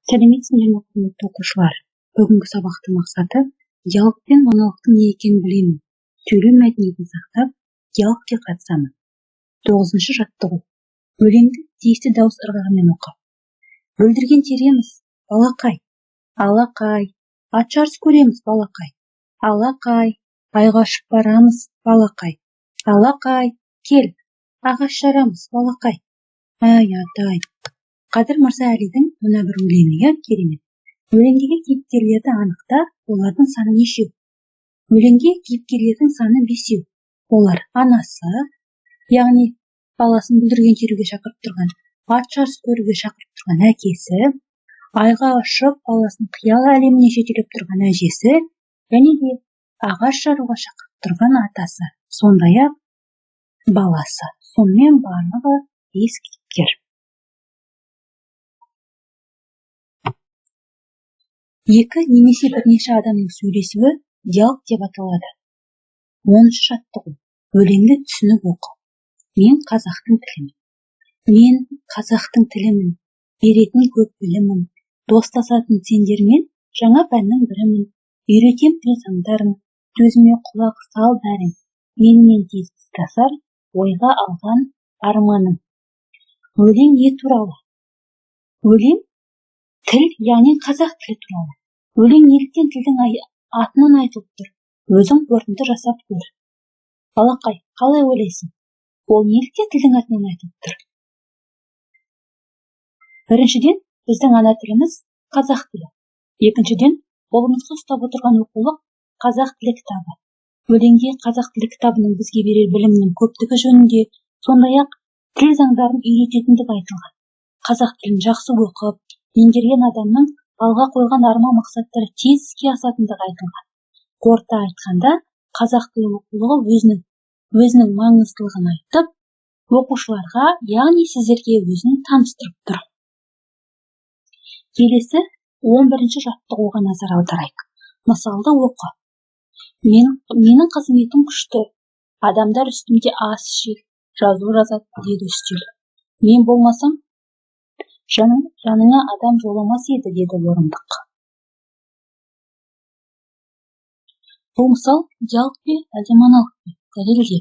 Сәлеметсіңдер ме, құрметті оқушылар! Бүгінгі сабақтың мақсаты: диалог пен монологтың не екенін білемін, сөйлеу мәдениетін сақтап, диалогке қатысамын. Тоғызыншы жаттығу. Өлеңді тиісті дауыс ырғағымен оқы. Бүлдірген тереміз, балақай, алақай, ат жарыс көреміз, балақай, алақай, айға ұшып барамыз, балақай, алақай, кел, ағаш жарамыз, балақай. Әй, атай! Қадыр Мырза Әлидің мына бір өлеңі, иә, керемет. Өлеңдегі кейіпкерлерді анықта, олардың саны нешеу? Өлеңде кейіпкерлердің саны бесеу. Олар: анасы, яғни баласын бүлдірген теруге шақырып тұрған, ат жарыс көруге шақырып тұрған әкесі, айға ұшып, баласын қиял әлеміне жетелеп тұрған әжесі және де ағаш жаруға шақырып тұрған атасы, сондай-ақ баласы. Сонымен, барлығы бес кейіпкер. Екі немесе бірнеше адамның сөйлесуі диалог деп аталады. 10-шы жаттығу. Өлеңді түсініп оқы. Мен қазақтың тілімін. Мен қазақтың тілімін, беретін көп білімін, достасатын сендермен жаңа пәннің бірімін, үйретем тіл заңдарын, сөзіме құлақ сал бәрің, менімен тез іске ойға алған арманың. Өлең не туралы? Өлең тіл, яғни қазақ тілі туралы. Өлең неліктен тілдің атынан айтылып тұр? Өзің қорытынды жасап көр. Балақай, қалай ойлайсың? Ол неліктен тілдің атынан айтылып тұр? Біріншіден, біздің ана тіліміз қазақ тілі. Екіншіден, қолымызға ұстап отырған оқулық қазақ тілі кітабы. Өлеңде қазақ тілі кітабының бізге берер білімінің көптігі жөнінде, сондай-ақ тіл заңдарын үйрететіндігі айтылған. Қазақ тілін жақсы оқып, меңгерген адамның алға қойған арман мақсаттары тез іске асатындығы айтылған. Қорыта айтқанда, қазақ тілі оқулығы өзінің маңыздылығын айтып, оқушыларға, яғни сіздерге өзін таныстырып тұр. Келесі 11-ші жаттығуға назар аударайық. Мысалды оқы. Менің қызметім күшті. Адамдар үстімде ас ішеді, жазу жазады, деді үстел. Мен болмасам, жаныңа адам жоламас еді, деді орындық. Бұл мысал диалог пе, әлде монолог пе? Дәлелде.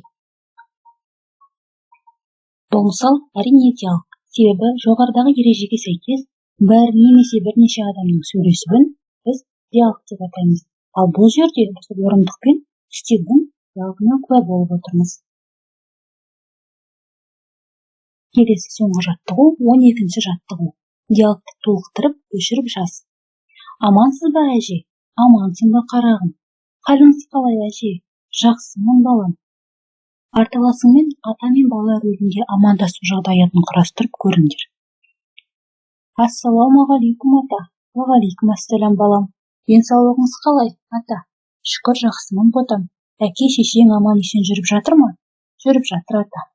Бұл мысал, әрине, диалог. Себебі жоғарыдағы ережеге сәйкес бір немесе бірнеше адамның сөйлесуін біз диалог деп атаймыз. Ал бұл жерде біз орындық пен үстелдің диалогына куә болып отырмыз. Келесі соңғы жаттығу, 12-ші жаттығу. Диалогты толықтырып, көшіріп жаз. Амансыз ба, әже? Амансың ба, қарағым? Қалыңыз қалай, әже? Жақсымын, балам. Арталасыңмен ата мен бала рөлінде амандасу жағдаятын құрастырып көріңдер. Ассалаумағалейкум, ата. Уағалейкум ассалам, балам. Денсаулығыңыз қалай, ата? Шүкір, жақсымын, ботам. Әке шешең аман есен жүріп жатыр ма? Жүріп жатыр, ата.